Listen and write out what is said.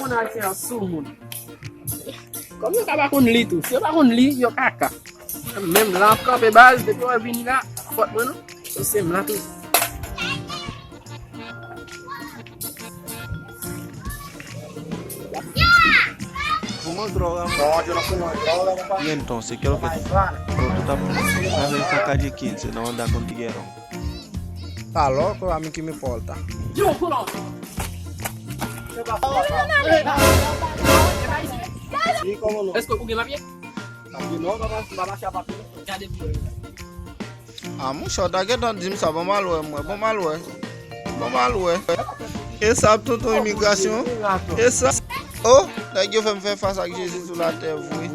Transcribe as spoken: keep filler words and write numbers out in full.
Moun Ayisyen an sou moun. Kòm yo ka pa konn li tou. Si yo pa konn li, yo kaka. Menm la ap kanpe baz, depi w vini la, fòt mwen non. So se m la tou. Fumando droga, mano. Onde eu não fumo droga, rapaz. Y entonces, ¿qué es lo que tú estás haciendo? Una vez acá de quince, no anda con tiguerón. Está loco, a mí que me importa. Èske ou gen papye? Papye non, papa, papa, chapa. Gade pou mwen. Ah, monchè, w ta gentan di m sa, bon, m al wè, mwen, bon, m al wè. Bon, m al wè. E sa, tonton imigrasyon? E sa? Oh, nèg yo fè m fè fas ak Jezi sou latè vre.